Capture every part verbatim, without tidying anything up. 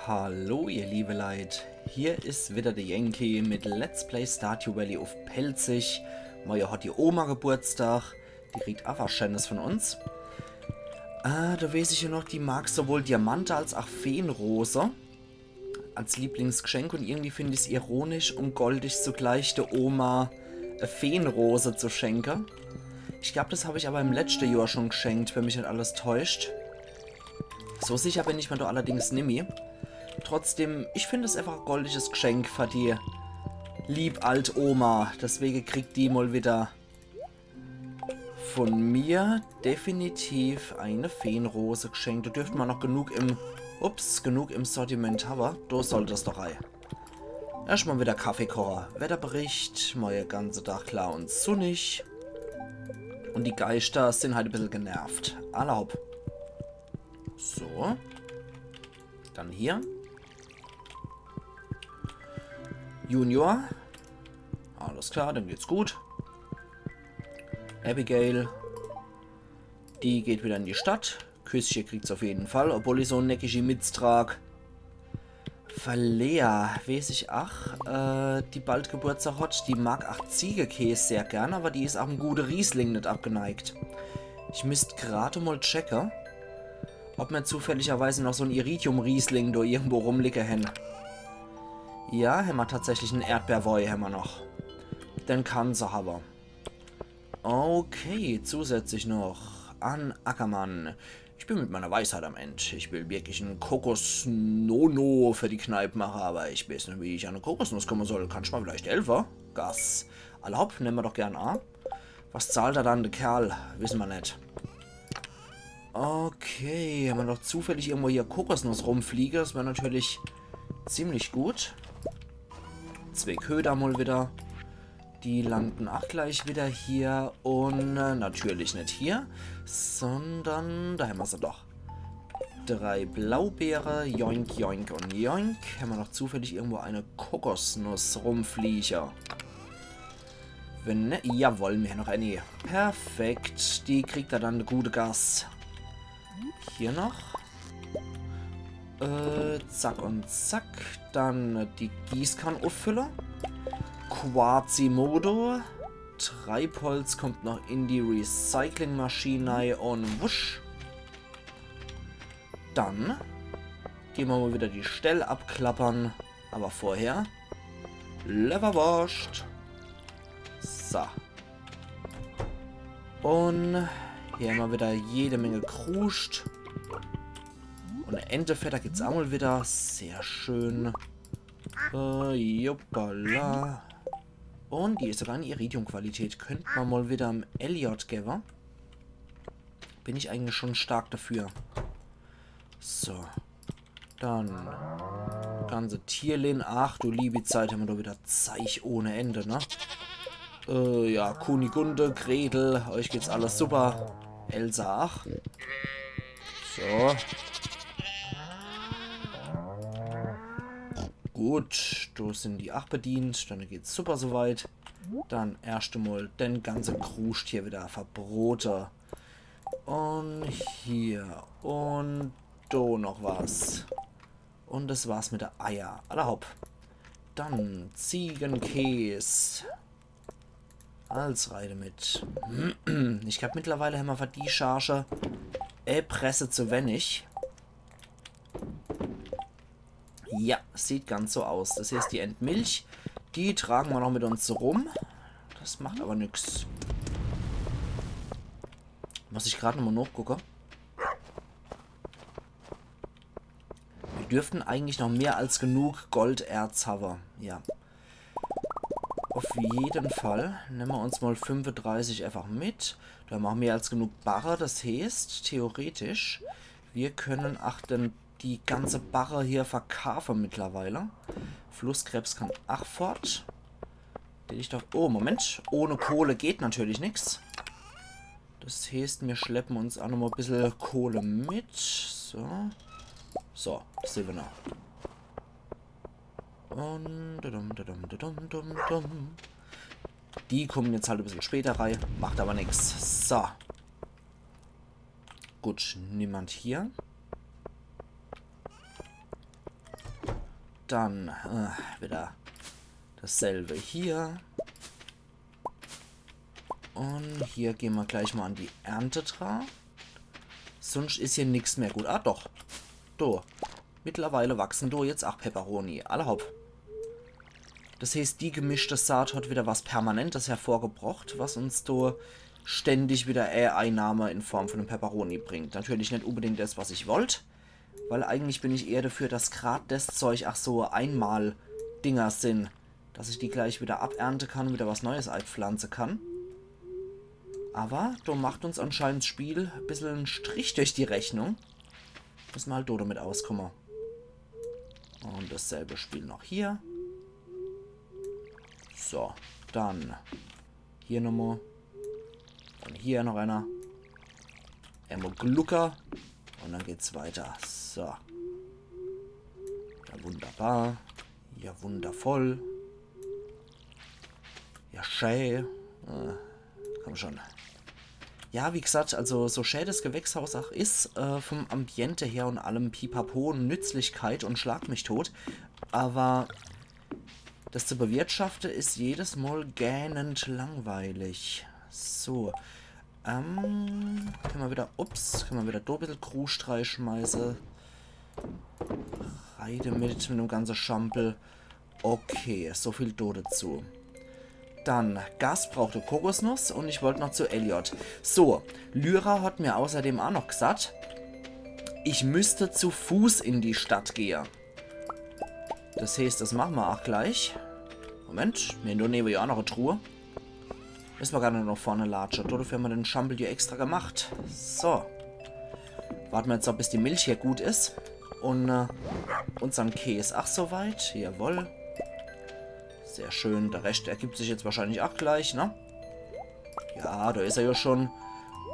Hallo ihr liebe Leit, hier is wieder de Yankee mit Let's Play Stardew Valley uff Pälzisch. Morje hat die Oma Geburtstag, die kriegt ach was Scheenes von uns. Äh, do weeß ich jo noch, die mag sowohl Diamante als ach Feenrose als Lieblingsgeschenk un irgendwie find ich's ironisch un goldig zugleich, de Oma e Feenrose zu schenke. Ich glaub, das hab ich aber im letschte Johr schon geschenkt, wenn mich net alles täuscht. So sicher bin ich mir do allerdings nimmi. Trotzdem, ich find es einfach e goldiges Geschenk für die lieb alt Oma. Deswege kriegt die mal wieder von mir definitiv eine Feenrose geschenkt. Do dürft ma noch genug im, ups, genug im Sortiment hawwe. Do sollt das doch rei. Erscht mal wieder Kaffee koche. Wetterbericht, morje ganze Tag klar un sunnig. Un die Geischter sin halt e bissel genervt. Alla hopp. So. Dann hier. Junior. Alles klar, dem geht's gut. Abigail. Die geht wieder in die Stadt. Küssche kriegt's auf jeden Fall, obwohl ich so e neckischi Mitz trag. Verlea, weeß ich ach, äh, die bald Geburtstag hat, die mag ach Ziegekäs sehr gern, aber die is ach em gute Riesling net abgeneigt. Ich misst grad mal checke, ob mir zufälligerweise noch so en Iridium-Riesling do irgendwo rumliege hen. Ja, hämmer tatsächlich en Erdbeerwoi, hämmer noch. Den kann se hawwe. Okay, zusätzlich noch an Ackermann. Ich bin mit meiner Weisheit am End. Ich will wirklich en Kokosnono für die Kneip mache, aber ich weeß net, wie ich an e Kokosnuss komme soll. Kannsch mal vielleicht helfe? Gas. Alla hopp, nemme mer doch gern a. Was zahlt er dann, de Kerl? Wisse mer net. Okay, hämmer noch zufällig irgendwo hier Kokosnuss rumfliege. Das wär natürlich ziemlich gut. Zwee Köder mal wieder. Die landen ach gleich wieder hier un, äh, natürlich net hier, sondern do hämmer se doch. Drei Blaubeere, joink, joink un joink. Hämmer noch zufällig irgendwo eine Kokosnuss rumfliege? Wenn ne, jawoll, mir noch eine. Perfekt, die kriegt er dann, de gute Gas. Hier noch. Äh, zack un zack. Dann die Gießkann uffülle. Quasimodo. Treibholz kommt noch in die Recyclingmaschin nei un wusch. Dann gehn mer mal wieder die Stell abklappern. Aber vorher Leberworscht. So. Un hier hämmer wieder jede Menge Kruscht. Un Entefedder gibt's ach mal wieder. Sehr schön. Äh, juppala. Un die is sogar in Iridium-Qualität. Könnt mer mal wieder em Elliot gewwe. Bin ich eigentlich schon stark dafür. So. Dann ganze Tierlehn. Ach du liebe Zeit, hämmer doch wieder Zeich ohne Ende, ne? Äh, ja, Kunigunde, Gretel, euch geht's alles super. Elsa, ach. So. Gut, do sin die ach bedient. Dann geht's super soweit. Dann erscht mal den ganze Kruscht hier wieder verbrote. Un hier. Un do noch was. Un das war's mit de Eier. Alla hopp. Dann Ziegenkäs. Als rei demit. Ich glaub, mittlerweile hämmer für die Charge e Presse zu wenig. Ja, sieht ganz so aus. Das hier is die Entmilch. Die tragen mer noch mit uns rum. Das macht aber nix. Muss ich grad nochmal nachgucke. Mir dürften eigentlich noch mehr als genug Golderz hawwe. Ja. Auf jeden Fall. Nemme mer uns mal fünfunddreißig einfach mit. Do hämmer ach mehr als genug Barre. Das heeßt, theoretisch, mir können ach den, die ganze Barre hier verkaafe mittlerweile. Flusskrebs kann ach fort. Den ich doch. Oh, Moment. Ohne Kohle geht natürlich nix. Das heeßt, mir schleppen uns ach nochmal e bissel Kohle mit. So. So, Silberner. Un dudum, dudum, dudum, dum, dum. Die kommen jetzt halt e bissel später rei. Macht aber nix. So. Gut, niemand hier. Dann äh, wieder dasselbe hier. Un hier gehn mer gleich mal an die Ernte dra. Sunscht is hier nix mehr gut. Ah, doch. Do. Mittlerweile wachsen do jetzt ach Peperoni. Alla hopp. Das heeßt, die gemischte Saat hat wieder was Permanentes hervorgebrocht, was uns do ständig wieder äh, Einnahme in Form von einem Peperoni bringt. Natürlich net unbedingt das, was ich wollt, weil eigentlich bin ich eher dafür, dass grad das Zeug ach so einmal Dinger sin, dass ich die gleich wieder abernte kann, wieder was Neues eipflanze kann. Aber do macht uns anscheinend das Spiel e bissel en Strich durch die Rechnung. Müssen mer halt do damit auskomme. Un dasselbe Spiel noch hier. So, dann hier nochmal. Un hier noch einer. Emol glucke. Un dann geht's weiter. So. Ja, wunderbar. Ja, wundervoll. Ja, schä. Äh, komm schon. Ja, wie gesagt, also so schä das Gewächshaus ach is, äh, vom Ambiente her un allem Pipapo, Nützlichkeit un schlag mich tot, aber das zu bewirtschafte is jedes Mal gähnend langweilig. So, ähm, kann mer wieder, ups, kann mer wieder do e bissel Kruscht reischmeiße. Rei demit, mit dem ganze Schampel. Okay, so viel do dazu. Dann, Gus braucht e Kokosnuss un ich wollt noch zu Elliot. So, Lyra hat mir außerdem ach noch gesagt, ich müsst zu Fuß in die Stadt gehe. Das heeßt, das mache mer ach gleich. Moment, mir hän do newe ja ach noch e Truhe. Müssen mer gar net noch vorne latsche. Dodefür hän mer den Schampel hier extra gemacht. So. Warte mer jetzt noch, bis die Milch hier gut is. Un äh, unsern Käs. Ach, soweit. Jawohl. Sehr schön. Der Rest ergibt sich jetzt wahrscheinlich ach gleich, ne? Ja, do is er ja schon.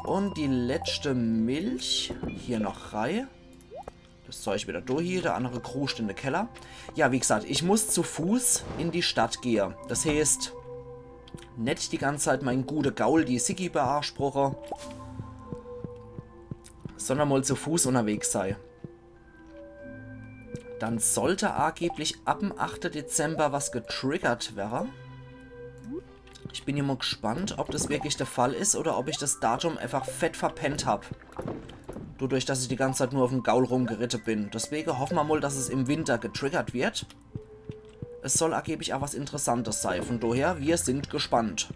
Un die letschte Milch hier noch rei. Das Zeug wieder do hier, der andere Kruscht in de Keller. Ja, wie gesagt, ich muss zu Fuß in die Stadt gehe. Das heeßt, net die ganze Zeit mein gute Gaul, die Siggi beanspruche, sondern mal zu Fuß unterwegs sei. Dann sollte angeblich ab dem achte Dezember was getriggert werre. Ich bin ja mal gespannt, ob das wirklich der Fall is oder ob ich das Datum einfach fett verpennt hab. Dodurch, dass ich die ganze Zeit nur auf dem Gaul rumgeritte bin. Deswegen hoffen wir mal, dass es im Winter getriggert wird. Es soll angeblich auch was Interessantes sei. Von daher, wir sind gespannt.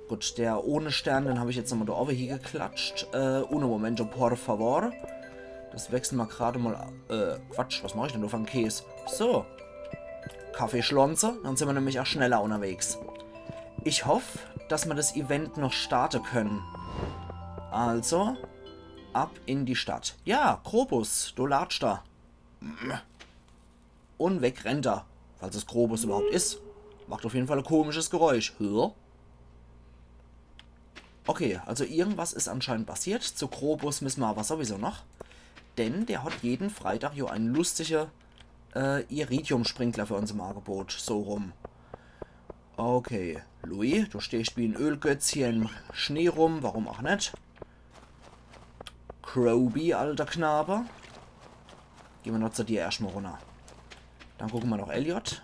Gut, der ohne Stern, den hab ich jetzt nochmal da oben hier geklatscht. Äh, uno momento, por favor. Das wechseln wir gerade mal. Äh, Quatsch, was mach ich denn da für einen Käse? So. Kaffeeschlonze, dann sind wir nämlich auch schneller unterwegs. Ich hoff, dass wir das Event noch starte können. Also, ab in die Stadt. Ja, Krobus, du latscht da. Und weg rennt er. Falls es Krobus überhaupt is. Macht auf jeden Fall ein komisches Geräusch. Hä? Okay, also irgendwas is anscheinend passiert. Zu Krobus müssen wir aber sowieso noch. Denn der hat jeden Freitag jo einen lustige äh, Iridium-Sprinkler für uns im Angebot. So rum. Okay, Louis, du stehst wie ein Ölgötz hier im Schnee rum. Warum auch net? Kroby, alter Knabe. Gehen wir noch zu dir erstmal runter. Dann gucken wir noch Elliot.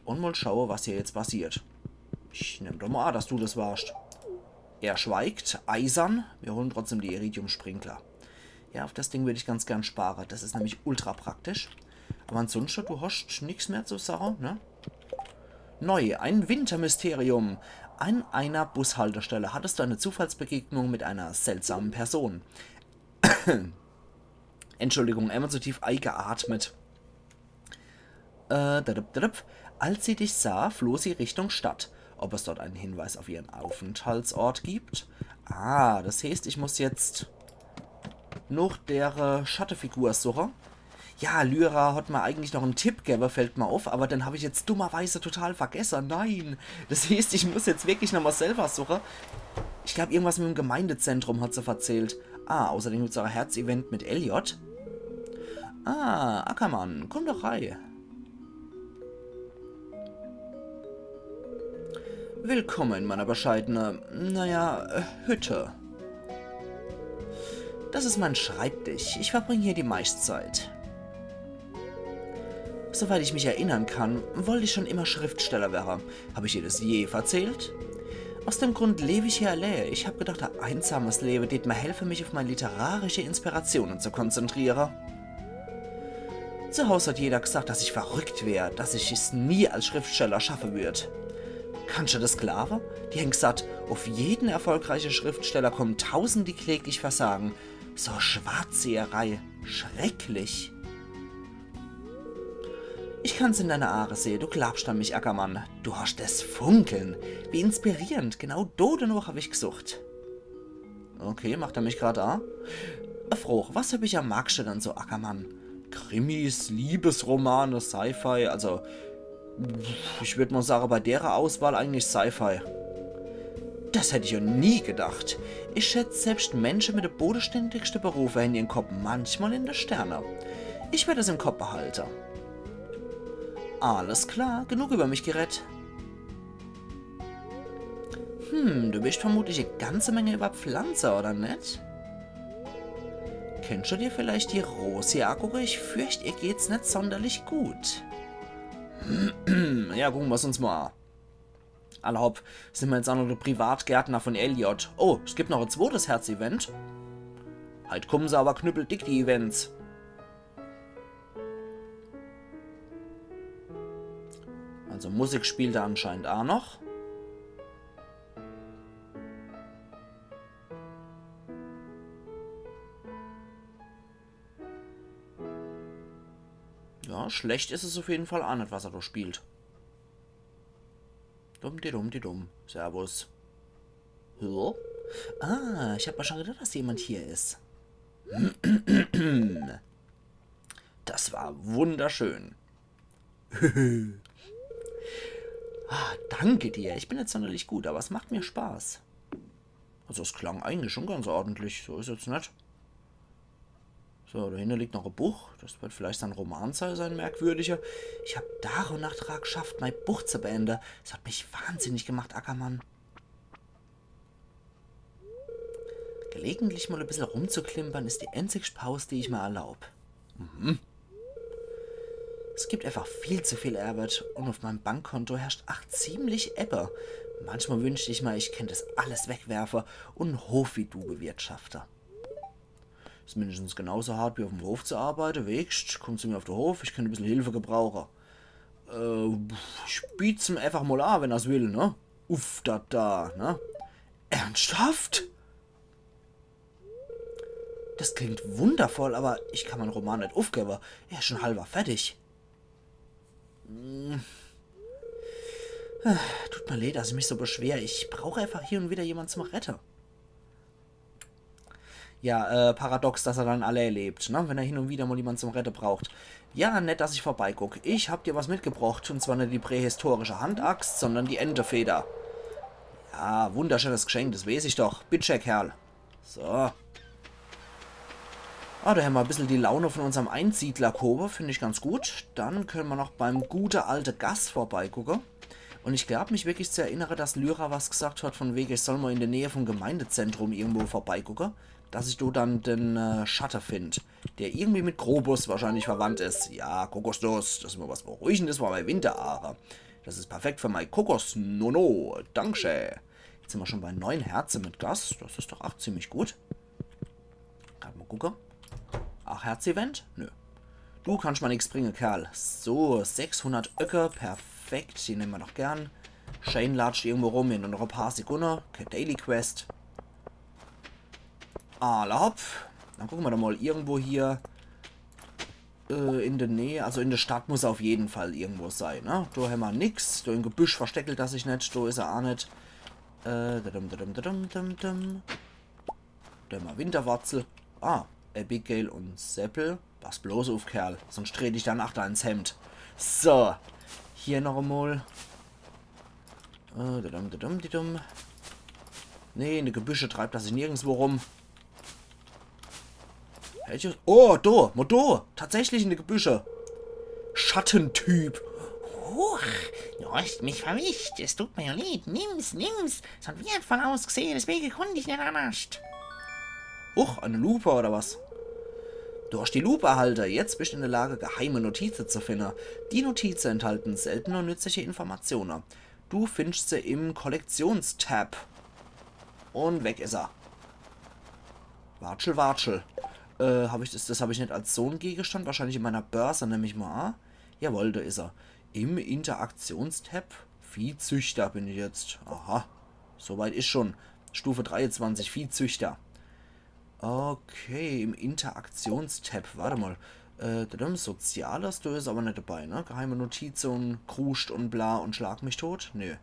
Und mal schauen, was hier jetzt passiert. Ich nehm doch mal an, dass du das warst. Er schweigt, eisern. Wir holen trotzdem die Iridium-Sprinkler. Ja, auf das Ding würde ich ganz gern sparen. Das is nämlich ultra praktisch. Aber ansonsten, du hast nix mehr zu sagen, ne? Neu, ein Wintermysterium. An einer Bushaltestelle hattest du eine Zufallsbegegnung mit einer seltsamen Person. Entschuldigung, einmal zu tief eingeatmet. Äh, dadap, dadap. Als sie dich sah, floh sie Richtung Stadt. Ob es dort einen Hinweis auf ihren Aufenthaltsort gibt? Ah, das heißt, ich muss jetzt noch der äh, Schattefigur suchen. Ja, Lyra hat mir eigentlich noch einen Tipp gegeben, fällt mir auf, aber den hab ich jetzt dummerweise total vergessen. Nein, das heißt, ich muss jetzt wirklich nochmal selber suchen. Ich glaub, irgendwas mit dem Gemeindezentrum hat sie verzählt. Ah, außerdem gibt's auch ein Herz-Event mit Elliot. Ah, Ackermann, komm doch rein. Willkommen in meiner bescheidenen, naja, äh, Hütte. Das ist mein Schreibtisch. Ich verbringe hier die meiste Zeit. Soweit ich mich erinnern kann, wollt ich schon immer Schriftsteller werre. Hab ich dir das je verzählt? Aus dem Grund lew ich hier allee. Ich hab gedacht, e einsames Lewe tät mer helfe, mich auf mei literarische Inspirationen zu konzentriere. Zu Haus hat jeder gesagt, dass ich verrückt wär, dass ich es nie als Schriftsteller schaffe würd. Kannscht du das glaawe? Die hen gesagt, auf jeden erfolgreiche Schriftsteller kommen tausend, die kläglich versagen. So Schwarzseherei. Schrecklich. Ich kann's in deine Aare sehe, du glaabscht an mich, Ackermann. Du hascht das Funkeln. Wie inspirierend, genau do denoch hab ich gesucht. Okay, macht er mich grad a? E Froch, was für Bicher magscht du dann so, Ackermann? Krimis, Liebesromane, Sci-Fi, also ich würd mal sage, bei dere Auswahl eigentlich Sci-Fi. Das hätt ich ja nie gedacht. Ich schätz, selbscht Mensche mit de bodeständigste Berufe hen ihrn Kopp manchmal in de Sterne. Ich werd es im Kopp behalte. Alles klar, genug über mich gerett. Hm, du wischt vermutlich e ganze Menge über Pflanze, oder net? Kennscht du dir vielleicht die Ros hier agucke? Ich fürcht, ihr geht's net sonderlich gut. Ja, gucke mer's uns mal a. Alla hopp, sin mer jetzt a noch de Privatgärtner von Elliot. Oh, es gibt noch e zwotes Herz-Event. Heit kummen se aber knüppeldick, die Events. Also Musik spielt er anscheinend a noch. Ja, schlecht is es auf jeden Fall a net, was er do spielt. Dumm di dumm di dumm. Servus. Hallo? Ah, ich hab mir schon gedacht, dass jemand hier is. Das war wunderschön. Ah, danke dir. Ich bin net sonderlich gut, aber es macht mir Spaß. Also es klang eigentlich schon ganz ordentlich. So is jetzt net. So, do hinne liegt noch e Buch. Das wird vielleicht sein Roman sei, sein merkwürdiger. Ich hab Tag und Nacht dra geschafft, mei Buch zu beende. Es hat mich wahnsinnig gemacht, Ackermann. Gelegentlich mal e bissel rumzuklimpern is die einzigscht Paus, die ich mir erlaub. Mhm. Es gibt einfach viel zu viel Arbeit und auf meinem Bankkonto herrscht ach ziemlich Ebbe. Manchmal wünscht ich mir, ich kennt das alles wegwerfe und en Hof wie du bewirtschafte. Is mindestens genauso hart wie auf'm Hof zu arbeite. Wegscht, kommt zu mir auf de Hof, ich kennt e bissel Hilfe gebrauche. Äh, ich biet's em einfach mal a, wenn er's will, ne? Uff, da, da, ne? Ernsthaft? Das klingt wundervoll, aber ich kann mein Roman net uffgewwe. Er is schon halber fertig. Hm. Ah, tut mir leid, dass ich mich so beschwer. Ich brauch einfach hier und wieder jemand zum Rette. Ja, äh, paradox, dass er dann allee lebt, ne? Wenn er hin und wieder mal jemand zum Rette braucht. Ja, nett, dass ich vorbeiguck. Ich hab dir was mitgebrocht, und zwar net die prähistorische Handaxt, sondern die Entefeder. Ja, wunderschönes Geschenk, das weeß ich doch. Bitte, Kerl. So. Ah, do hämmer e bissel die Laune von unserm Einsiedler gehowe, find ich ganz gut. Dann könne mer noch beim gute alte Gus vorbeigucke. Und ich glaub, mich wirklich zu erinnere, dass Lyra was gesagt hat, von wege, ich soll mal in der Nähe vom Gemeindezentrum irgendwo vorbeigucke, dass ich do dann den, äh, Schatte find, der irgendwie mit Krobus wahrscheinlich verwandt is. Ja, Kokosnuss, das is immer was Beruhigendes bei mei Winterhaare. Das is perfekt für mei Kokosnono. Dankschä. Jetzt sin mer schon bei neun Herze mit Gus. Das is doch ach ziemlich gut. Grad mal gucke. Ach, Herz-Event? Nö. Du kannst mal nix bringe, Kerl. So, sechshundert Öcke. Perfekt. Die nemme mer doch gern. Shane latscht irgendwo rum in noch e paar Sekunde. Kä Daily Quest. Alla hopp. Dann gucke mer doch mal irgendwo hier. Äh, in der Nähe, also in der Stadt muss er auf jeden Fall irgendwo sei, ne? Do hämmer nix. Do im Gebüsch versteckelt er sich net. Do is er a net. Äh, dadum, dadum, dadum, dum, dum. Do hämmer Winterwatzel. Ah, Abigail und Seppel. Pass bloß uff, Kerl. Sonst tret ich der Nachter ins Hemd. So. Hier noch emol. Äh, dadum, dadum, didum. Nee, in de Gebüsche treibt er sich nirgendswo rum. Hätt ich, oh, do, mo do. Tatsächlich in de Gebüsche. Schattentyp. Huch, du hast mich verwischt. Es tut mir leid. Nimm's, nimm's. Es hat wertvoll ausgesehen, deswege konnt ich net annerscht. Huch, eine Lupe oder was? Du hast die Lupe erhalte. Jetzt bist du in der Lage, geheime Notize zu finden. Die Notize enthalten seltene und nützliche Informationen. Du findest se im Kollektionstab. Und weg is er. Watschel, watschel. Äh, hab ich das, das hab ich net als so en Gegenstand. Wahrscheinlich in meiner Börse, nemm ich mal an. Jawohl, da is er. Im Interaktionstab. Viehzüchter bin ich jetzt. Aha. Soweit is schon. Stufe dreiundzwanzig, Viehzüchter. Okay, im Interaktionstab. Warte mal. Äh, dadam, Soziales, da is aber net dabei, ne? Geheime Notize und Kruscht und bla und Schlag mich tot. Nö.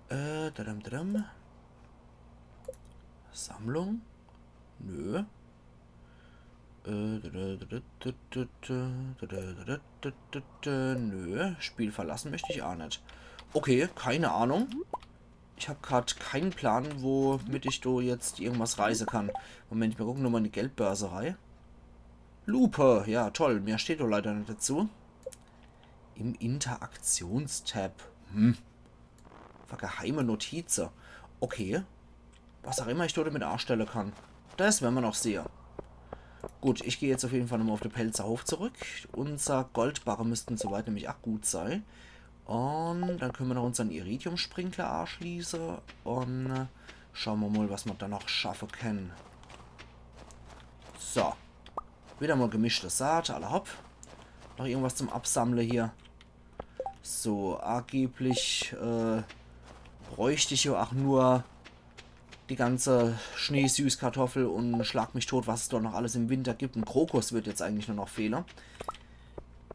Äh, dadam, dadam. Sammlung? Nö. Äh, dadadadadadada, dadadadadadada, nö. Spiel verlassen möchte ich auch net. Okay, keine Ahnung. Ich hab grad keinen Plan, womit ich do jetzt irgendwas reise kann. Moment, mir gucken nochmal in die Geldbörse rei. Lupe, ja toll, mehr steht do leider net dazu. Im Interaktionstab. Hm. Für geheime Notize. Okay. Was auch immer ich do damit anstelle kann. Das werden wir noch sehen. Gut, ich gehe jetzt auf jeden Fall nochmal auf den Pälzer Hof zurück. Unser Goldbarre müssten soweit nämlich auch gut sein. Und dann können wir noch unseren Iridium-Sprinkler anschließen. Und äh, schauen wir mal, was wir da noch schaffen können. So. Wieder mal gemischte Saat, alla hopp. Noch irgendwas zum Absammle hier. So, angeblich äh, bräucht ich ja auch nur die ganze Schneesüßkartoffel und schlag mich tot, was es dort noch alles im Winter gibt. Ein Krokus wird jetzt eigentlich nur noch fehlen.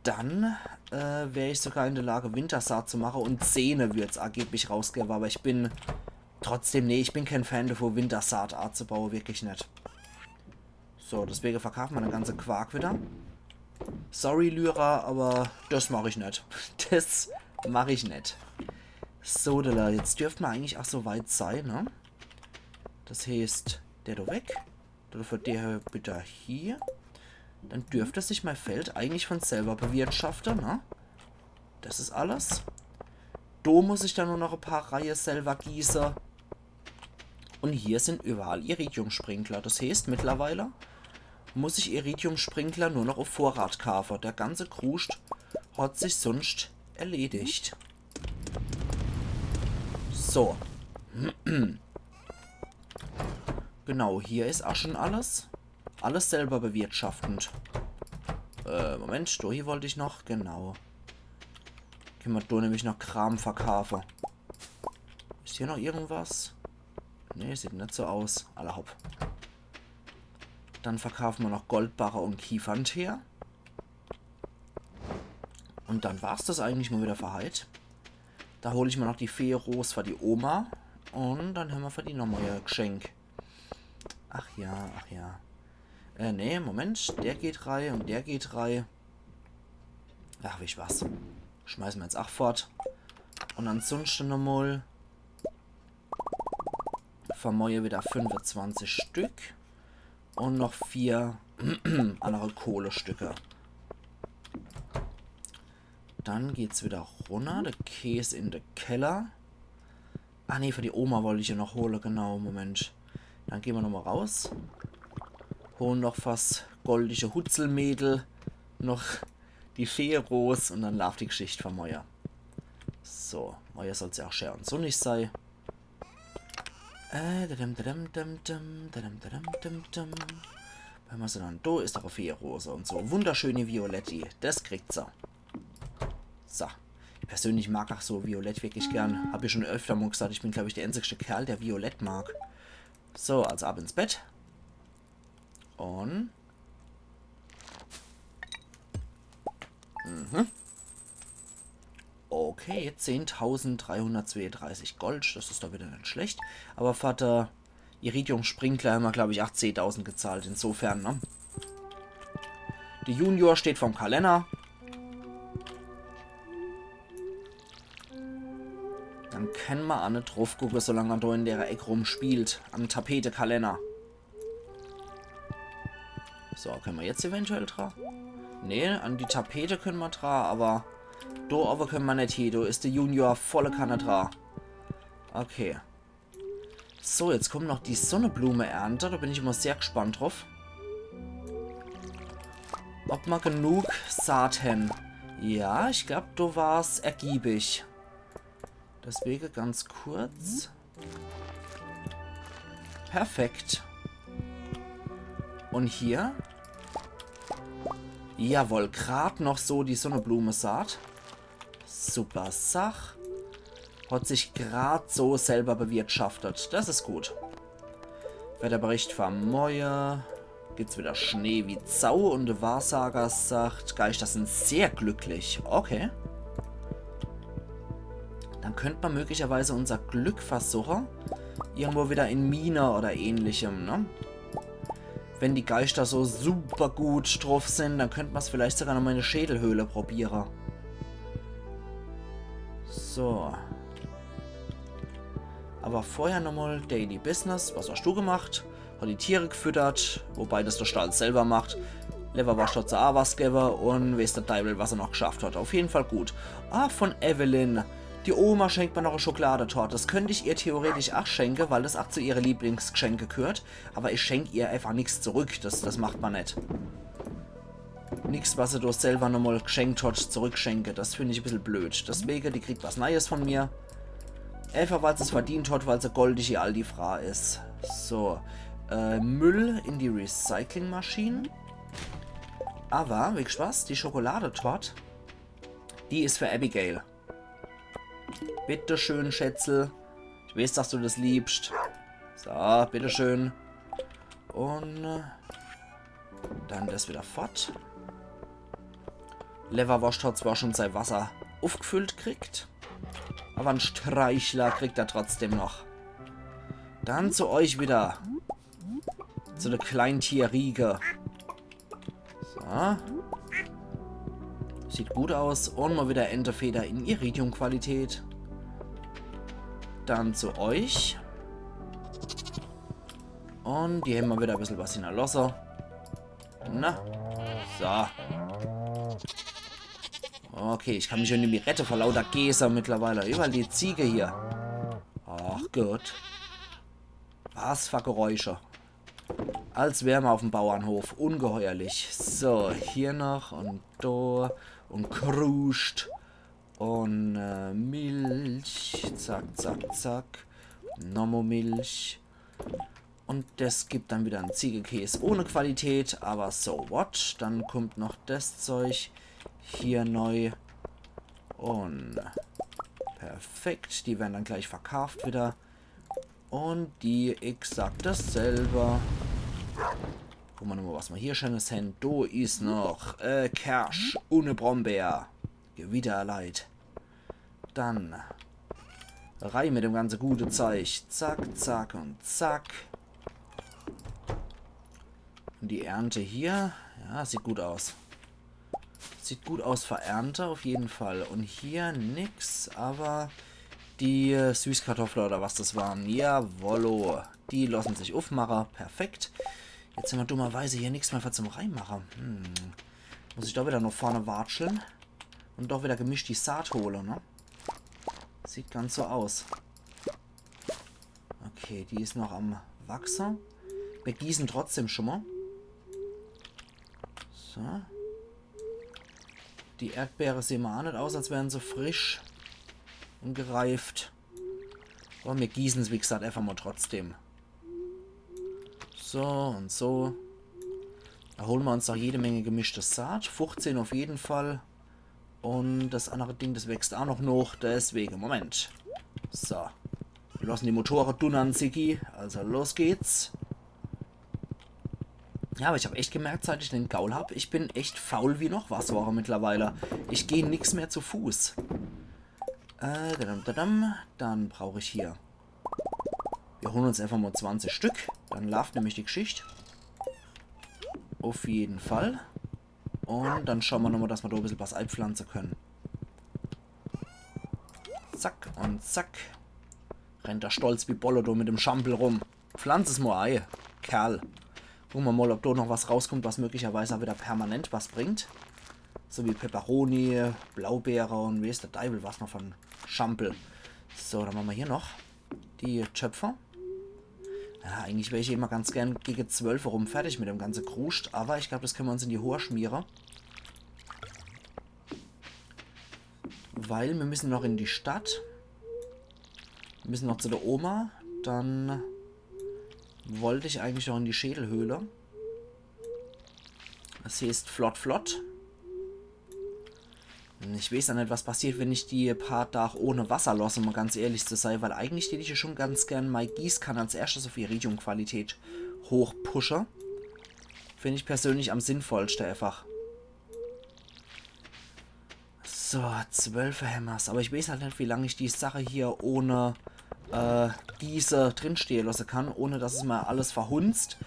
Dann äh, wär ich sogar in der Lage, Wintersaat zu machen und Sehne wird's angeblich rausgeben, aber ich bin trotzdem, nee, ich bin kein Fan davon, Wintersaat anzubauen, wirklich net. So, deswegen verkaufen wir den ganzen Quark wieder. Sorry, Lyra, aber das mach ich net. Das mach ich net. So, Dilla, jetzt dürften wir eigentlich auch so weit sein, ne? Das heißt, der do weg. Dafür der bitte hier. Dann dürfte sich mein Feld eigentlich von selber bewirtschaften, ne? Das is alles. Do muss ich dann nur noch ein paar Reihe selber gießen. Und hier sind überall Iridium-Sprinkler. Das heißt, mittlerweile muss ich Iridium-Sprinkler nur noch auf Vorrat kaufen. Der ganze Kruscht hat sich sonst erledigt. So. Genau, hier is auch schon alles. Alles selber bewirtschaftend. Äh, Moment, do hier wollte ich noch. Genau. Können wir do nämlich noch Kram verkaufen. Is hier noch irgendwas? Nee, sieht net so aus. Alla hopp. Dann verkaufen wir noch Goldbarre und Kiefernteer. Und dann war's das eigentlich mal wieder für heit. Da hol ich mir noch die Feeros für die Oma. Und dann haben wir für die nochmal ihr Geschenk. Ach ja, ach ja. Äh, nee, Moment. Der geht rei und der geht rei. Ach, weescht was. Schmeißen wir jetzt auch fort. Und ansonsten nochmal für morje wieder fünfundzwanzig Stück. Und noch vier andere Kohlestücke. Dann geht's wieder runter. Der Käs in de Keller. Ah nee, für die Oma wollte ich ja noch hole. Genau, Moment. Dann gehen wir nochmal raus. Holen noch fürs goldige Hutzelmädel noch die Feeros und dann laaft die Geschicht für morje. So, morje soll's ja auch schön und sonnig sei. Äh, dadam, dadam, dam, dam, dadam, dadam, dam, dam. Wenn wir so dann, do is doch e Feerose und so. Wunderschöne Violetti. Das kriegt se. So. Ich persönlich mag auch so Violett wirklich gern. Hab ich schon öfter mal gesagt, ich bin, glaub ich, der einzigste Kerl, der Violett mag. So, also ab ins Bett. Und... Mhm. Okay, zehntausenddreihundertzweiunddreißig Gold, das is doch wieder net schlecht. Aber für de Iridium-Sprinkler haben wir, glaub ich, achtzehtausend gezahlt, insofern, ne? De Junior steht vorm Kalenner. Dann kenne mer aa net druff gucke, solang er do in dere Eck rumspielt. Am Tapetekalenner. So, kenne mer jetzt eventuell dra? Nee, an die Tapete kenne mer dra, aber do owwe kenne mer net hie. Do is de Junior volle Kanne dra. Okay. So, jetzt kommt noch die Sonneblume-Ernte. Da bin ich immer sehr gespannt druff. Ob ma genug Saat hen. Ja, ich glaub, do war's ergiebig. Deswege ganz kurz. Perfekt. Un hier? Jawohl, grad noch so die Sonneblumesaat. Super Sach. Hat sich grad so selber bewirtschaftet. Das is gut. Wetterbericht for moie. Gibt's wieder Schnee wie Sau un de Wahrsager sagt, Geischter sind sehr glücklich. Okay. Dann könnt ma möglicherweise unser Glück versuche. Irgendwo wieder in Mine oder ähnlichem, ne? Wenn die Geischter so super gut druff sind, dann könnt ma's vielleicht sogar noch mal in de Schädelhöhle probiere. So. Aber vorher nochmal Daily Business. Was hast du gemacht? Hat die Tiere gefüttert, wobei das der Stall selber macht. Lewwerworscht hat se a was gewwe un weeß der Deiwel, was er noch geschafft hat. Auf jeden Fall gut. Ah, von Evelyn. Die Oma schenkt mir noch e Schokoladetorte. Das könnt ich ihr theoretisch ach schenke, weil das ach zu ihre Lieblingsgeschenke gehört. Aber ich schenk ihr einfach nix zurück. Das, das macht man net. Nix, was se doch selber nochmal geschenkt hat, zurückschenke. Das find ich e bissel blöd. Deswege, die kriegt was Neies von mir. Einfach, weil se's verdient hat, weil se goldig wie aldi Fraa is. So. Äh, Müll in die Recyclingmaschine. Aber, wie gesagt, die Schokoladetort, die is für Abigail. Bitteschön, Schätzel. Ich weiß, dass du das liebst. So, bitteschön. Un äh, dann das wieder fort. Lewwerworscht hat zwar schon sei Wasser uffgefüllt kriegt, aber en Streichler kriegt er trotzdem noch. Dann zu euch wieder. Zu der Kleintierriege. So. Sieht gut aus. Un mal wieder Entefeder in Iridium-Qualität. Dann zu euch. Un die hemmer wieder e bissel was hinnerlosse. Na. So. Okay, ich kann mich schon nimmi rette vor lauter Gese mittlerweile. Überall die Ziege hier. Ach Gott. Was für Geräusche. Als wär ma uff'm Bauernhof. Ungeheuerlich. So, hier noch un do un Kruscht un äh, Milch. Zack, zack, zack. Nochmo Milch. Un das gibt dann wieder en Ziegekäs ohne Qualität, aber so what. Dann kommt noch das Zeug hier neu. Un perfekt, die werden dann gleich verkauft wieder. Un die exakt dasselbe. Gucke ma nochmal, was ma hier Schönes hen. Do is noch äh, Kersch un e Brombeer. Gewidder, Leit. Dann rein mit dem ganze gute Zeug. Zack, zack un zack. Un die Ernte hier. Ja, sieht gut aus. Sieht gut aus für Ernte auf jeden Fall. Un hier nix, aber die äh, Süßkartoffle oder was das waren. Jawollo. Die lassen sich uffmache. Perfekt. Jetzt hemmer dummerweise hier nix mehr für zum Reinmache. Hm. Muss ich doch wieder noch vorne watscheln. Un doch wieder gemischt die Saat hole, ne? Sieht ganz so aus. Okay, die is noch am Wachse. Mir gießen trotzdem schon mal. So. Die Erdbeere sehen ma a net aus, als wären se frisch un gereift. Aber mir gießen se, wie gesagt, einfach mal trotzdem. So un so. Da holen ma uns noch jede Menge gemischtes Saat. Fuchzehn auf jeden Fall. Un das andere Ding, das wächst a noch noch. Deswege, Moment. So. Wir lassen die Motore dunnern, Ziggy. Also los geht's. Ja, aber ich hab echt gemerkt, seit ich den Gaul hab, ich bin echt faul wie noch was wore mittlerweile. Ich geh nix mehr zu Fuß. Äh, dadam, dadam. Dann brauch ich hier. Wir holen uns einfach mal zwanzig Stück. Dann läuft nämlich die Geschichte. Auf jeden Fall. Un dann schaue ma nochmal, dass ma do e bissel was eipflanze können. Zack un zack. Rennt er stolz wie Bolle do mit dem Schampel rum. Pflanz es mal ei, Kerl. Gucke ma mal, ob do noch was rauskommt, was möglicherweise a wieder permanent was bringt. So wie Peperoni, Blaubeere un weeß der Deiwel was noch von Schampel. So, dann mache ma hier noch die Töpfe. Ja, eigentlich wär ich immer ganz gern gege zwölf rum fertig mit dem ganze Kruscht, aber ich glaub, das könne mer uns in die Hoor schmiere. Weil mir müssen noch in die Stadt. Mir müssen noch zu der Oma. Dann wollt ich eigentlich noch in die Schädelhöhle. Das heißt flott, flott. Ich weeß ja net, was passiert, wenn ich die paar Tag ohne Wasser losse, um ganz ehrlich zu sei, weil eigentlich tät ich ja schon ganz gern mei Gießkann als erstes auf Iridium-Qualität hochpushe. Find ich persönlich am sinnvollste einfach. So, zwölf Hämmers. Aber ich weeß halt net, wie lang ich die Sache hier ohne äh, Gieße drinstehe losse kann, ohne dass es mei alles verhunzt.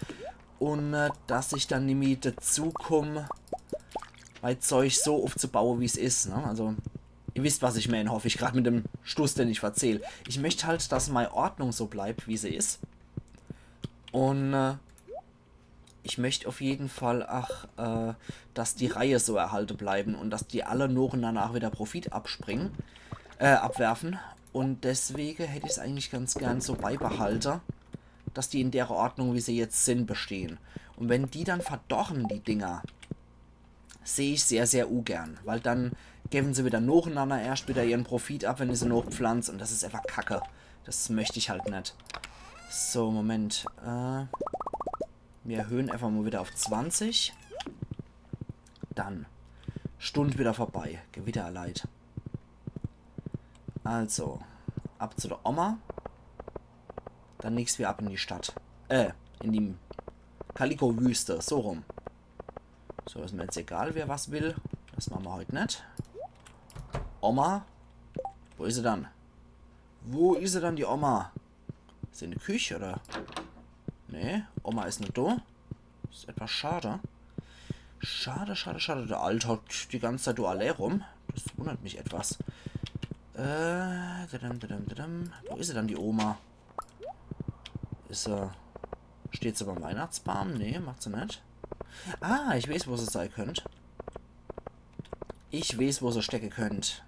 Und äh, dass ich dann nimmi dazu komm, mei Zeug so aufzubaue, wie's is, ne? Also, ihr wisst, was ich mein, hoff ich, grad mit dem Stuss, den ich verzähl. Ich möcht halt, dass mei Ordnung so bleibt, wie se is. Und äh, ich möcht auf jeden Fall ach, äh, dass die Reihe so erhalte bleiben und dass die alle nochenanner ach wieder Profit abspringen, äh, abwerfen. Und deswege hätt ich's eigentlich ganz gern so beibehalte, dass die in der Ordnung, wie se jetzt sin, bestehen. Und wenn die dann verdorren, die Dinger, seh ich sehr, sehr ugern. Weil dann gewen se wieder nochenanner erscht wieder ihren Profit ab, wenn ich se nochpflanz. Und das is einfach kacke. Das möcht ich halt net. So, Moment. Äh, mir erhöhen einfach mal wieder auf zwanzig. Dann. Stund wieder vorbei. Gewitter erleid. Also, ab zu der Oma. Dann nächst wieder ab in die Stadt. Äh, in die Kaliko-Wüste. So rum. So, is mir jetzt egal, wer was will. Das mache mer heut net. Oma. Wo is se dann? Wo is se dann, die Oma? Is se in der Küch, oder? Nee, Oma is net do. Is etwas schade. Schade, schade, schade. Der Alt hockt die ganze Zeit do allää rum. Das wundert mich etwas. Äh, dadam, dadam, dadam. Wo is se dann, die Oma? Is se, steht se beim Weihnachtsbaum? Nee, macht se net. Ah, ich weeß, wo se sei könnt. Ich weeß, wo se stecke könnt.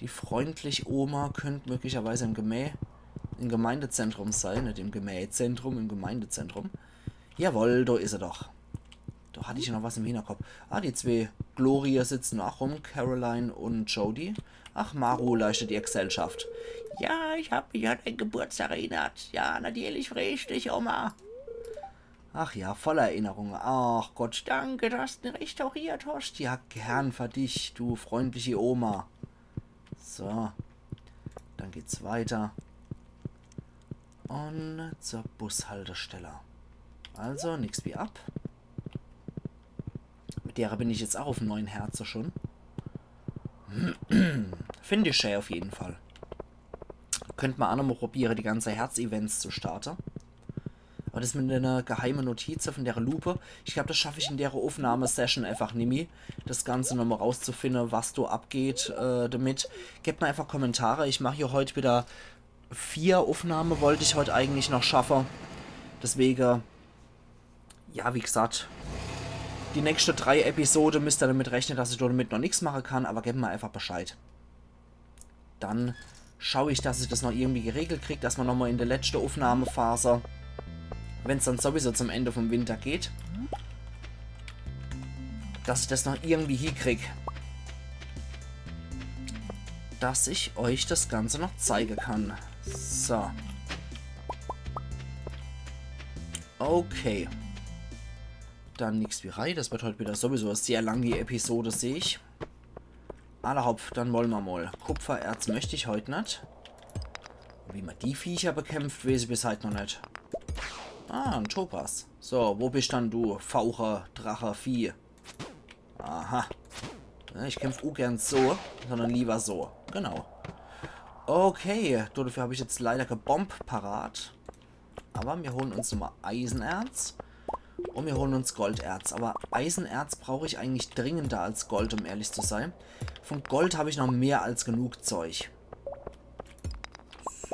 Die freundlich Oma könnt möglicherweise im Gemä-, im Gemeindezentrum sei. Net im Gemähzentrum, im Gemeindezentrum. Jawoll, do is se doch. Do hatt ich noch was im Hinterkopf. Ah, die zwee Glorie sitzen ach rum, Caroline und Jody. Ach, Maru leistet ihr Gesellschaft. Ja, ich hab mich an deinen Geburtstag erinnert. Ja, natürlich freu ich dich, Oma. Ach ja, voller Erinnerungen. Ach Gott, danke, dass du ihn restauriert hast. Ja, gern für dich, du freundliche Oma. So, dann geht's weiter. Und zur Bushaltestelle. Also, nix wie ab. Mit derer bin ich jetzt auch auf neun Herze schon. Find ich schä auf jeden Fall. Könnt mer ach nochmal probiere, die ganze Herz-Events zu starte. Aber das mit einer geheimen Notiz von der Lupe, ich glaub, das schaff ich in der Aufnahmesession einfach nimmi, das Ganze nochmal rauszufinden, was do abgeht, äh, damit. Gebt mir einfach Kommentare. Ich mach hier heut wieder vier Aufnahme, wollt ich heut eigentlich noch schaffe. Deswege, ja, wie gesagt, die nächste drei Episode müsst ihr damit rechnen, dass ich damit noch nix mache kann, aber gebt mir einfach Bescheid. Dann schau ich, dass ich das noch irgendwie geregelt krieg, dass mer nochmal in der letzte Aufnahmephase, wenn's dann sowieso zum Ende vom Winter geht, dass ich das noch irgendwie hiekrieg. Dass ich euch das Ganze noch zeige kann. So. Okay. Dann nix wie rei. Das wird heut wieder sowieso e sehr langi Episode, seh ich. Alla hopp, dann wolle mer mol. Kupfererz möcht ich heut net. Wie mer die Viecher bekämpft, weeß ich bis heit noch net. Ah, en Topas. So, wo bist dann du, Faucher, Drache, Vieh? Aha. Ja, ich kämpf ungern so, sondern lieber so. Genau. Okay, dafür hab ich jetzt leider kee Bomb parat. Aber mir holen uns nochmal Eisenerz. Und mir holen uns Golderz. Aber Eisenerz brauch ich eigentlich dringender als Gold, um ehrlich zu sein. Von Gold hab ich noch mehr als genug Zeug.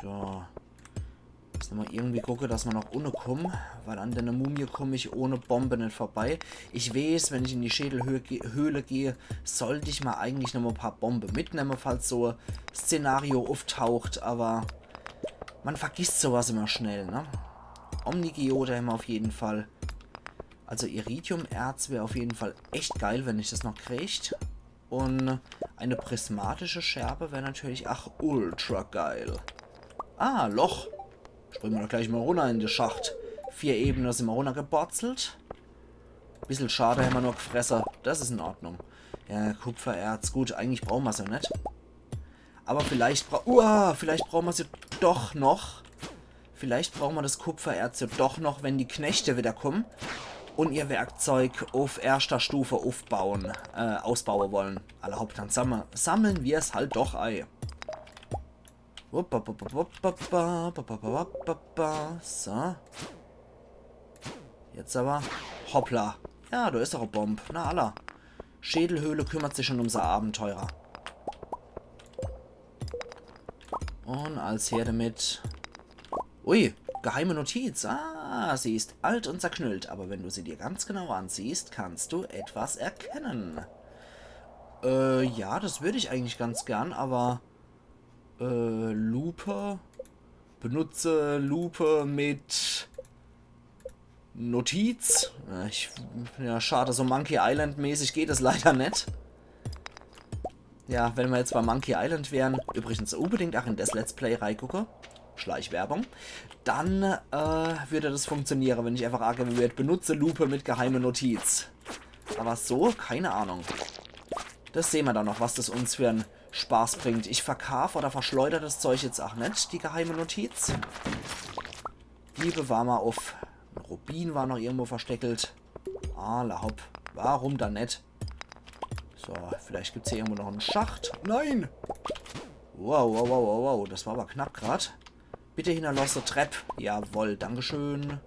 So. Jetzt nochmal irgendwie gucke, dass mer noch unne kommen, weil an der Mumie komm ich ohne Bombe net vorbei. Ich weeß, wenn ich in die Schädelhöhle ge-, Höhle gehe, sollt ich mer eigentlich nochmal e paar Bombe mitnemme, falls so e Szenario uftaucht, aber Man vergisst sowas immer schnell, ne? Omnigeode hämmer auf jeden Fall. Also Iridium-Erz wär auf jeden Fall echt geil, wenn ich das noch kriegt. Und eine prismatische Scherbe wär natürlich ach ultra geil. Ah, Loch. Springe mer doch gleich mal runner in de Schacht. Vier Ebene sin mer runnergeborzelt. Bissel Schade hämmer nur gfresse. Das is in Ordnung. Ja, Kupfererz. Gut, eigentlich brauche mer's ja net. Aber vielleicht bra-, uah, vielleicht brauche mer's ja doch noch. Vielleicht brauche mer das Kupfererz ja doch noch, wenn die Knechte wieder kommen und ihr Werkzeug auf erster Stufe aufbauen, äh, ausbauen wollen. Alla hopp, dann samme-, sammeln wir's halt doch ei. Wupp, wupp, wupp. So. Jetzt aber. Hoppla. Ja, do is doch e Bomb. Na alla. Schädelhöhle kümmert sich schon um sei Abenteurer. Und als her damit. Ui, geheime Notiz. Ah, sie ist alt und zerknüllt, aber wenn du sie dir ganz genau ansiehst, kannst du etwas erkennen. Äh, ja, das würd ich eigentlich ganz gern, aber, äh, Lupe. Benutze Lupe mit Notiz. Äh, ich, ja, schade, so Monkey Island mäßig geht es leider net. Ja, wenn mer jetzt bei Monkey Island wären, übrigens unbedingt ach in das Let's Play reigucke, Schleichwerbung, dann, äh, würde das funktioniere, wenn ich einfach angebe würd, benutze Lupe mit geheime Notiz. Aber so, keine Ahnung. Das sehn mer dann noch, was das uns für en Spaß bringt. Ich verkaaf oder verschleuder das Zeug jetzt ach net, die geheime Notiz. Die bewahre mer uff. En Rubin war noch irgendwo versteckelt. Alla hopp. Warum dann net? So, vielleicht gibt's hier irgendwo noch en Schacht. Nein! Wow, wow, wow, wow, wow. Das war aber knapp grad. Bitte hinnerlosse Trepp. Jawoll, dankeschön.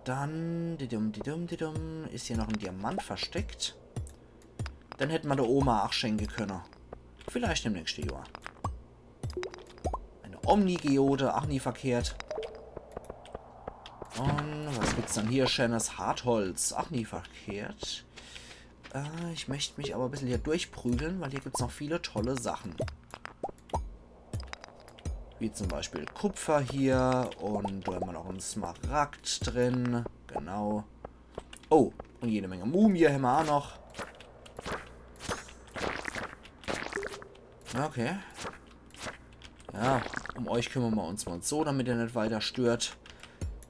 Dann, didum, didum, didum, is hier noch en Diamant versteckt. Den hätt mer de Oma ach schenke könne. Vielleicht im nächste Johr. Eine Omnigeode, ach nie verkehrt. Und was gibt's dann hier Schönes? Hartholz, ach nie verkehrt. Äh, ich möcht mich aber e bissel hier durchprügeln, weil hier gibt's noch viele tolle Sachen. Wie zum Beispiel Kupfer hier und do hämmer noch en Smaragd drin. Genau. Oh, und jede Menge Mumie hämmer ach noch. Okay. Ja, um euch kümmere mer uns mal so, damit ihr net weiter stört.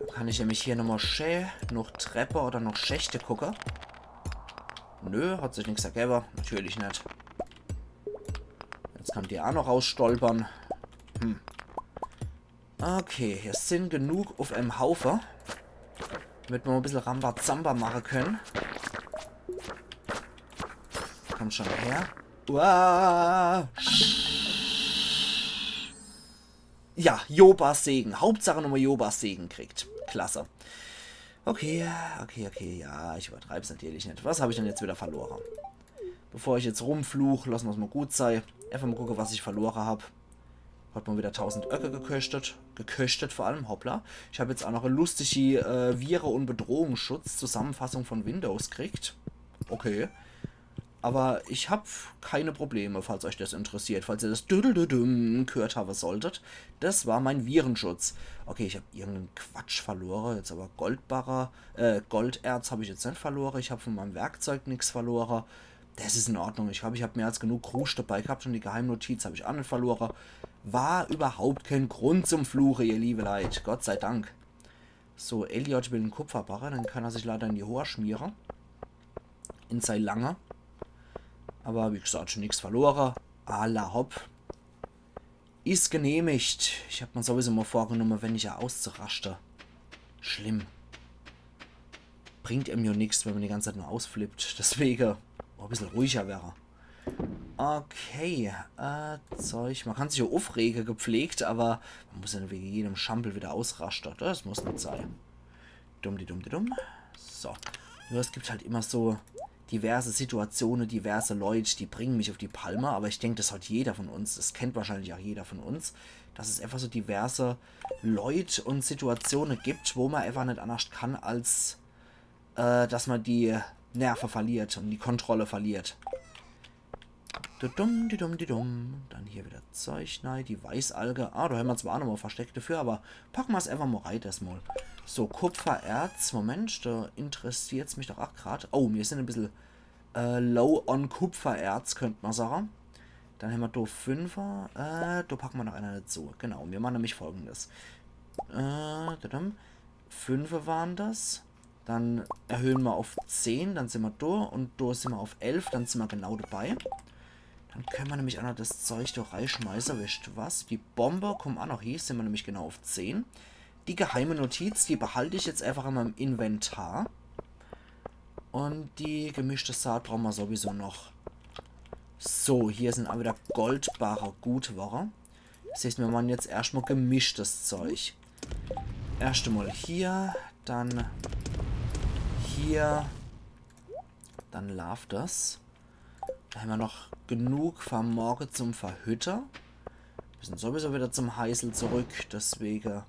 Dann kann ich nämlich hier nochmal schä noch Treppe oder noch Schächte gucke. Nö, hat sich nix ergebe. Natürlich net. Jetzt kann die ach noch rausstolpern. Hm. Okay, hier sin genug uff em Haufe. Damit mer e bissel Rambazamba mache könne. Komm schon her. Uah. Ja, Jobas Segen. Hauptsache nochmal Jobas Segen kriegt. Klasse. Okay, okay, okay. Ja, ich übertreib's natürlich net. Was hab ich denn jetzt wieder verlore? Bevor ich jetzt rumfluch, lass mer's mal gut sei. Einfach mal gucke, was ich verlore hab. Hat mal wieder tausend Öcke geköschtet. Geköschtet vor allem, hoppla. Ich hab jetzt ach noch e lustige, äh, Viren- und Bedrohungsschutz, Zusammenfassung von Windows kriegt. Okay. Aber ich hab keine Probleme, falls euch das interessiert. Falls ihr das Düdeldüdüm gehört haben solltet, das war mein Virenschutz. Okay, ich hab irgenden Quatsch verlore, jetzt aber Goldbarre, äh, Golderz hab ich jetzt net verlore. Ich hab von meinem Werkzeug nix verlore. Das is in Ordnung. Ich glaub, ich hab mehr als genug Krusch dabei gehabt und die Geheimnotiz hab ich ach net verlore. War überhaupt kein Grund zum Fluche, ihr liebe Leit. Gott sei Dank. So, Elliot will en Kupferbarre, den kann er sich leider in die Hoor schmiere. In sei Lange. Aber wie gesagt, nix verlore. Alla hopp. Is genehmigt. Ich hab mir sowieso mal vorgenommen, weniger auszuraschte. Schlimm. Bringt em jo nix, wenn man die ganze Zeit nur ausflippt. Deswege auch e bissel ruhiger wäre. Okay, äh, Zeug. Man kann sich ja aufrege, gepflegt, aber man muss ja nicht wegen jedem Schampel wieder ausraschte. Das muss nicht sein. Dumm, die dumm, die dumm. So. Nur es gibt halt immer so diverse Situationen, diverse Leute, die bringen mich auf die Palme, aber ich denk, das hat jeder von uns, das kennt wahrscheinlich auch jeder von uns, dass es einfach so diverse Leute und Situationen gibt, wo man einfach nicht anders kann, als äh, dass man die Nerven verliert und die Kontrolle verliert. Dudum, dudum, dudum. Dann hier wieder Zeug nei, die Weißalge. Ah, do hämmer zwar aa nochmol versteckt dafür, awwer packe mer's äfach mol rei, des Mol. So, Kupfererz. Moment, do interessiert's mich doch aa grad. Oh, mir sin e bissel äh, low on Kupfererz, könnt mer sage. Dann hämmer do Fünfer. Äh, do packe mer noch eener dezu. Genau, mir mache nämlich folgendes. Äh, tadam. Fünfe waren des. Dann erhöhe mer uff zehn, dann simmer do. Un do simmer uff elf, dann simmer genau dabei. Dann könne mer nämlich aa noch des Zeug do reischmeiße. Wisst was? Die Bombe kummt aa noch hie, simmer nämlich genau uff zehn. Die geheime Notiz, die behalt ich jetzt äfach in meim Inventar. Un die gemischte Saat brauche mer sowieso noch. So, hier sin aa wieder goldbare Gutware. Des heißt, mir mache jetzt erscht mol gemischtes Zeug. Erscht mol hier, dann hier, dann laaft des. Do hämmer noch genug fer morge zum Verhütte. Mir sin sowieso wieder zum Heisel zurück, deswege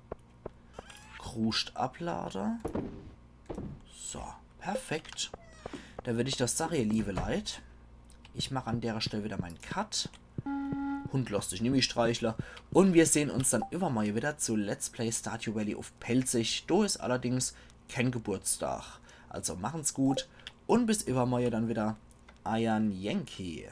Kruscht ablade. So, perfekt. Do würd ich doch sage, ihr liewe Leit, ich mach an dere Stell wieder mein Cut. Hund, loss dich nimmi streichle. Un mir sehn uns dann iwwermorje wieder zu Let's Play Stardew Valley uff Pälzisch. Do is allerdings kän Geburtstag. Also machen's gut un bis iwwermorje dann wieder. Eier Yankee.